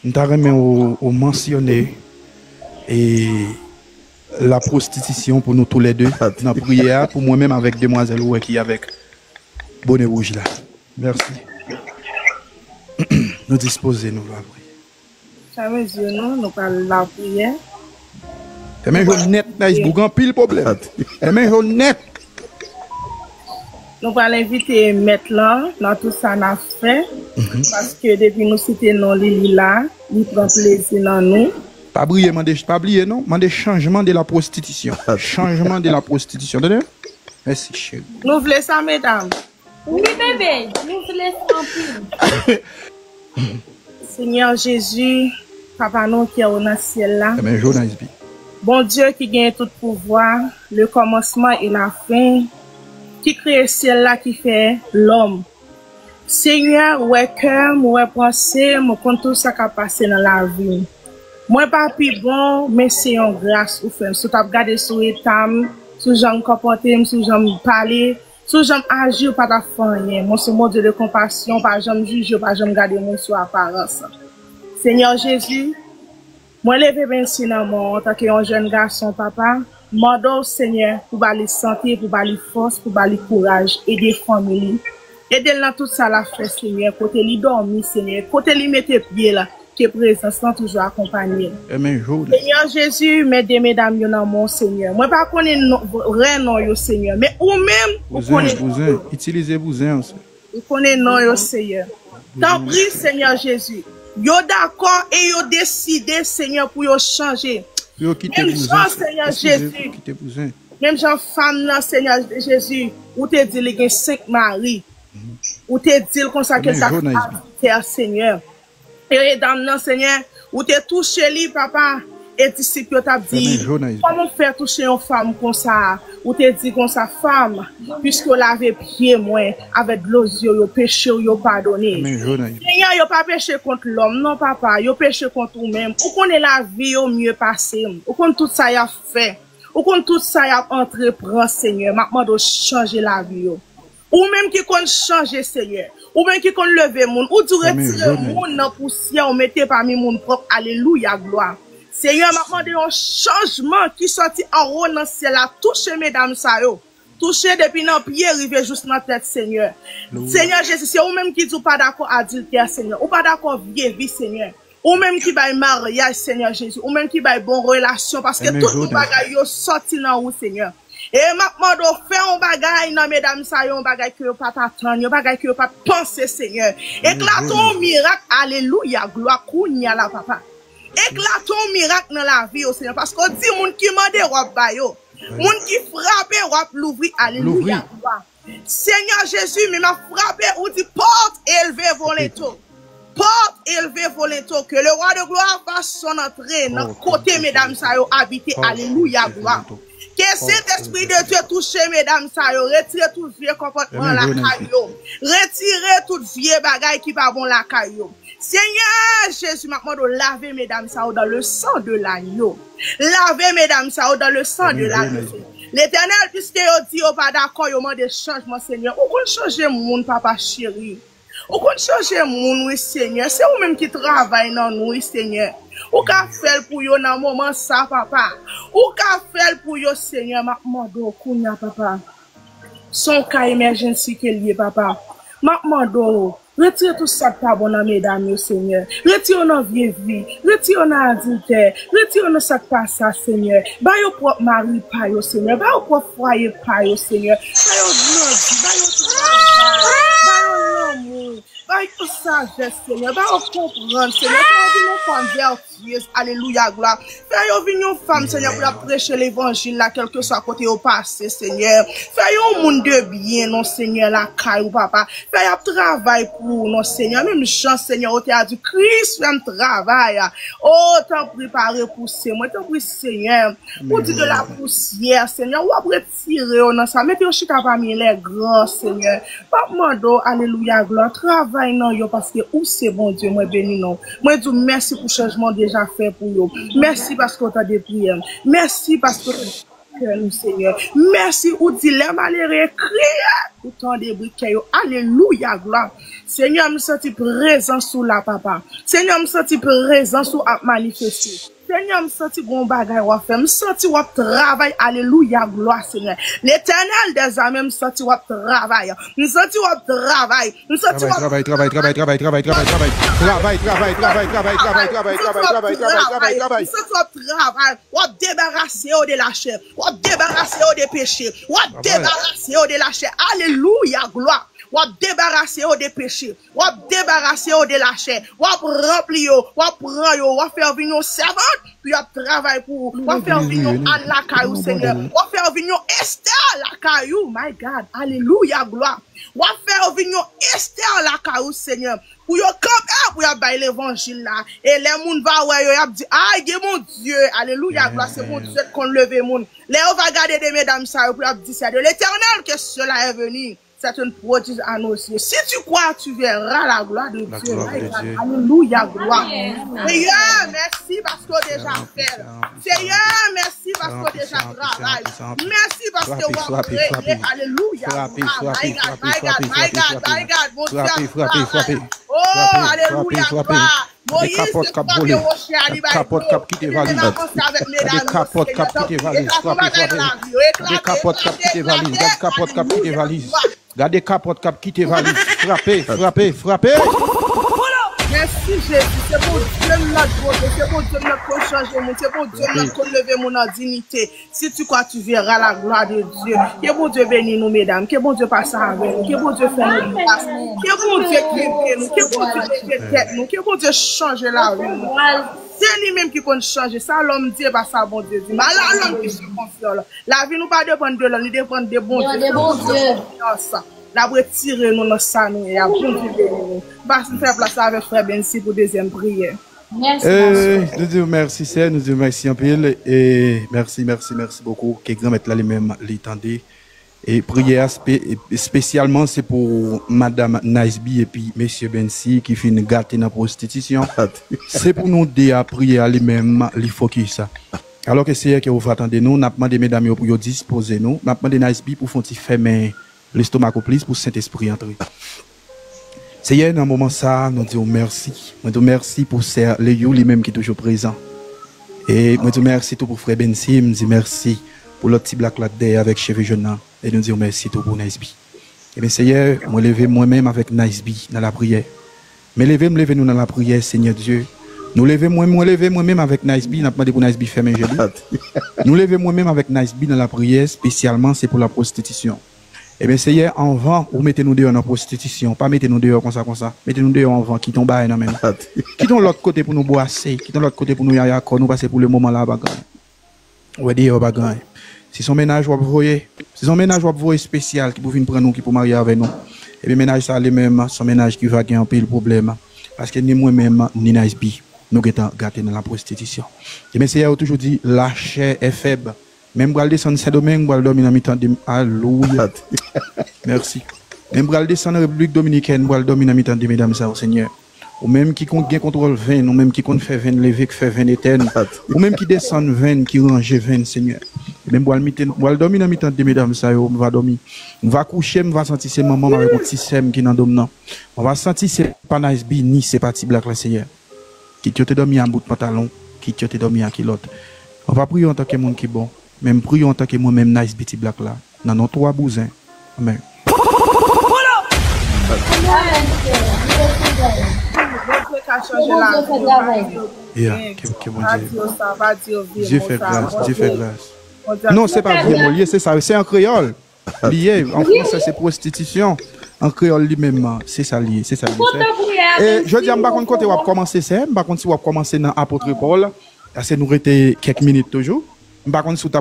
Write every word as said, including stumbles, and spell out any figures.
M ta renmen ou, ou mansyone e la pwostitisyon pou nou toulède nan priyè a, pou mwen menm avèk demwazèl ou wè ki avèk bone wouj la. Mèsi. Nou dispoze, nou va priye. Sa vle di nou, nou pral lapriyè. Fèmen je w nèt, Nice Boug, anpil pwoblèm. Fèmen je w nèt. Nou pral envite Mèt lan nan tout sa n ap fè, paske depi nou site non li, li la, li pran plezi nan nou. Pa bliye, mande, pa bliye non, mande chanjman de la pwostitisyon. Chanjman de la pwostitisyon, tande? Mèsi, cheri. Nou vle sa, medam. Wi, bebe, nou vle sa anpil. Senyè Jezi, Papa nou ki o nan syèl la. Amen, Jonas B. Bondye ki gen tout pouvwa, le kòmansman e la fen, ki kreye syèl la, ki fè lòm. Senyè, ou wè kè m, ou wè panse m, ou konn tout sa k ap pase nan lavi m. Mwen pa pi bon, men se yon gras ou fè m. Si w t ap gade sou eta m, sou jan m konpòte m, sou jan m pale, sou jan m aji, ou pa t ap fè anyen. Mwen se Bondye de konpasyon, ou pa janm jije, ou pa janm gade moun sou aparans. Senyè Jezi, mwen leve men si nan men w antanke yon jèn gason, papa. Mande w, Senyè, pou ba li sante, pou ba li fòs, pou ba li kouraj, ede fanmi li. Ede l nan tout sa l ap fè, Senyè, kote li dòmi, Senyè, kote li mete pye l, ke prezans lan toujou akonpanye l. Amen, Jonas. Senyè Jezi, men de medam yo nan men w, Senyè. Mwen pa konnen non, vrè non yo, Senyè, men ou menm, ou konnen non yo. Bouzen, itilize bouzen an, Senyè. Ou konnen non yo, Senyè. Tanpri, Senyè Jezi. Yo dakò e yo deside, Senyè, pou yo chanje. Pou yo kite bouzen, Senyè Jezi. Menm jan fanm nan, Senyè Jezi, ou te di li gen senk mari. Ou te di l konsa ke l t ap fè adiltè, Senyè. E dam nan, Senyè, ou te touche li, papa. E disip yo t ap di, kòman w fè touche yon fanm konsa? Ou te di konsa, fanm, piske w lave pye mwen avèk dlo zye w yo, peche w yo padone. Senyè, yo pa peche kont lòm, non, papa. Yo peche kont ou menm. Ou konnen lavi yo mye pase m. Ou konn tout sa y ap fè. Ou konn tout sa y ap antreprann, Senyè. M ap mande w chanje lavi yo. Ou menm ki konn chanje, Senyè. Ou menm ki konn leve moun. Ou di w retire moun nan pousyè, ou mete pami moun pwòp. Alelouya, glwa. Senyè, m ap mande yon chanjman ki sòti anwo nan syèl la. Touche medam sa yo. Touche depi nan pye rive jous nan tèt, Senyè. Senyè Jezi, se ou menm ki di w pa dakò adiltè, Senyè. Ou pa dakò vye vi, Senyè. Ou menm ki bay maryaj, Senyè Jezi. Ou menm ki bay bon relasyon, paske tout bon bagay yo sòti nan ou, Senyè. E m ap mande w fè yon bagay nan medam sa yo, yon bagay ke yo pa t atann, yon bagay ke yo pa t panse, Senyè. Eklate yon mirak, alelouya, glwa, kounye a la, papa. Eklate yon mirak nan lavi yo, Senyè, paske w di moun ki mande, w ap ba yo. Moun ki frape, w ap louvri, alelouya, glwa. Senyè Jezi, men m ap frape, ou di, porte élevée volontaire. Porte élevée volontaire, que le roi de gloire fasse son entrée nan kote medam sa yo abite, alelouya, glwa. Ke Sentespri de Dye touche medam sa yo, retire tout vye konpòtman lakay yo, retire tout vye bagay ki pa bon lakay yo. Senyè Jezi, m ap mande w lave medam sa yo dans le sang de l'agneau. Lave medam sa yo dans le sang de l'agneau, Senyè. Letènèl, piske yo di yo pa dakò, yo mande chanjman, Senyè. Ou konn chanje moun, papa cheri. Ou konn chanje moun, wi, Senyè. Se ou menm ki travay nan nou, wi, Senyè. Ou ka fè l pou yo nan moman sa, papa. Ou ka fè l pou yo, Senyè. M ap mande w kounye a, papa. Se yon ka emèjensi ke l ye, papa. M ap mande w, retire tout sa k pa bon nan medam yo, Senyè. Retire yo nan vye vi. Retire yo nan adiltè. Retire yo nan sa k pa sa, Senyè. Ba yo pwòp mari pa yo, Senyè. Ba yo pwòp fwaye pa yo, Senyè. Fè yo grandi. Ba yo travay. Ba yo lanmou. Ba yo sajès, Senyè. Ba yo konprann, Senyè. Fè yo vin yon fanm vètyez. Alelouya, glwa. Fè yo vin yon fanm, Senyè, pou y ap preche levanjil la, kèlkeswa kote yo pase, Senyè. Fè yo yon moun de byen, non, Senyè, lakay ou, papa. Fè y ap travay pou ou, non, Senyè. Menm jan, Senyè, ou te a di, Kris fè m travay. O, tanpri, pa repouse mwen. Tanpri, Senyè. Ou di de la pousyè, Senyè. W ap retire yo nan sa. Mete yo chita pami lè gran, Senyè. M ap mande w, alelouya, glwa, travay nan yo, paske ou se Bondye, mwen beni non w. Mwen di w mèsi pou chanjman w deja fè pou yo. Mèsi paske w tande priyè m. Mèsi paske w tande Kè nou, Senyè. Mèsi, ou di lè malere kriye, ou tande bri kè yo. Alelouya, glwa. Senyè, m santi prezans ou la, papa. Senyè, m santi prezans ou ap manifeste. Senyè, m santi gon bagay w ap fè. M santi w ap travay. Alelouya, glwa, Senyè. Letènèl dèzame, m santi w ap travay. M santi w ap travay. M santi w ap travay, travay, travay, travay, travay, travay, travay, travay. Travay, travay, travay, travay, travay, travay, travay, travay, travay, travay, travay, travay. M santi w ap travay. W ap debarase yo de lachè. W ap debarase yo de peche. W ap debarase yo de lachè. Alelouya, glwa. W ap debarase yo de peche. W ap debarase yo de lachè. W ap ranpli yo. W ap pran yo. W ap fè yo vin yon sèvant pou y ap travay pou ou. W ap fè yo vin yon Ann lakay ou, Senyè. W ap fè yo vin yon Estè lakay ou. My God. Alelouya, glwa. W ap fè yo vin yon Estè lakay ou, Senyè. Pou yo kanpe, pou y ap bay levanjil la. E lè moun va wè yo, y ap di, ay, gen Bondye. Alelouya, glwa, se Bondye k konn leve moun. Lè yo va gade de medam sa yo, pou y ap di, c'est de l'Éternel que cela est venu. C'est un prodige à nos yeux. Si tu crois, tu verras la gloire de Dieu. My God. Alelouya, glwa. Seyè, mèsi paske w deja fè l. Seyè, mèsi paske w deja travay. Mèsi paske w ap rele. Alelouya, glwa. My God, my God, my God, my God. Bondye ap travay. Oh, alelouya, glwa. Moyiz te frape woche a, li bay dlo. Li menm avanse avèk medam yo, Senyè. Tankou bagay lavi yo eklate, eklate, eklate. Alelouya, glwa. Gade kapòt k ap kite valiz. Frape, frape, frape. Mèsi, Jezi. Se Bondye m nan k pwofite. Se Bondye m nan k konn chanje moun. Se Bondye m nan k konn leve moun an diyite. Si tu crois, tu verras la gloire de Dieu. Ke Bondye beni nou, medam. Ke Bondye pase avè nou. Ke Bondye fè nou gras. Ke Bondye kenbe nou. Ke Bondye leve tèt nou. Ke Bondye chanje lavi nou. Se li menm ki konn chanje. Sa lòm di, e pa sa Bondye di. Malheur à l'homme qui se confiole. Lavi nou pa depann de lòm, li depann de Bondye. Fè nou fè konfyans. L ap retire nou nan sa nou ye a. Bondye beni nou. M pase fè plas la avèk frè Bensi pou dezyèm priyè. Mèsi, pastè. Nou di w mèsi, sè, nou di w mèsi anpil. E mèsi, mèsi, mèsi bokou. Ke Granmèt la li menm li tande. E priyè a spe- espesyalman se pou madanm Nice B epi mesye Bensi ki fin gate nan pwostitisyon. Se pou nou de a priyè a li menm li fokis. Alò ke Seyè ke ou va tande nou, n ap mande medam yo pou yo dispoze nou. N ap mande Nice B pou fè yon ti fèmen lestomak ou plis pou Sentespri antre. Seyè, nan moman sa a, nou di w mèsi. Mwen di w mèsi pou sè Leyou li menm ki toujou prezan. E mwen di w mèsi tou pou frè Bensi, m di mèsi pou lòt ti blak la k dèyè avèk cheve jòn nan. E nou di w mèsi tou pou Nice B. Ebyen, Seyè, mwen leve mwen menm avèk Nice B nan lapriyè. Men leve m leve nou nan lapriyè, Senyè Dye. Nou leve mwen, mwen leve mwen menm avèk Nice B, n ap mande pou Nice B fèmen je li. Nou leve mwen menm avèk Nice B nan lapriyè, espesyalman se pou lapwostitisyon. Ebyen, Seyè, anvan ou mete nou deyò nan pwostitisyon, pa mete nou deyò konsa konsa. Mete nou deyò anvan, kite yon bagay nan men nou. Kite yon lòt kote pou nou bwase, kite yon lòt kote pou nou yaya kò nou, paske pou le moman la, pa gen anyen. Ou wè, deyò pa gen anyen. Si se yon mennaj w ap voye, si se yon mennaj w ap voye espesyal ki pou vin pran nou, ki pou marye avè nou, ebyen, mennaj sa li menm, se yon mennaj ki va gen anpil pwoblèm. Paske ni mwen menm, ni Nice B, nou gentan gate nan lapwostitisyon. Ebyen, Seyè, ou toujou di, la chair est faible. Men m pral desann Sendomeng, m pral dòmi nan mitan de, alelouya. Mèsi. Men m pral desann Repiblik Dominikèn, m pral dòmi nan mitan de medam sa yo, Senyè. Ou menm ki konn gen kontwòl venn, ou menm ki konn fè venn leve, ki fè venn etèn. Ou menm ki desann venn, ki ranje venn, Senyè. Men m pral mete, m pral dòmi nan mitan de medam sa yo, m va dòmi. M va kouche, m va santi se manman m avèk yon ti sè m ki nan do m nan. M va santi se pa Nice B, ni se pa ti blak la, Senyè. Kit yo te dòmi a bout pantalon, kit yo te dòmi a kilòt. Mwen pa priye w antanke moun ki bon, men m priye w antanke mwen menm Nice B ti blak la, nan non twa bouzen. Amèn. Bondye ka chanje lavi yo, pa di yo byen, pa di yo sa, pa di yo vye mo sa. Dye fè gras, Dye fè gras. Non, se pa vye mo l ye, se sa, se an kreyòl. Li ye, an fransè se pwostitisyon, an kreyòl li menm, se sa li ye, se sa li ye, sè. E jodi a, m pa konn kote w ap kòmanse, sè, m pa konn si w ap kòmanse nan apot Pòl, paske nou rete kèk minit toujou. M pa konn si w t ap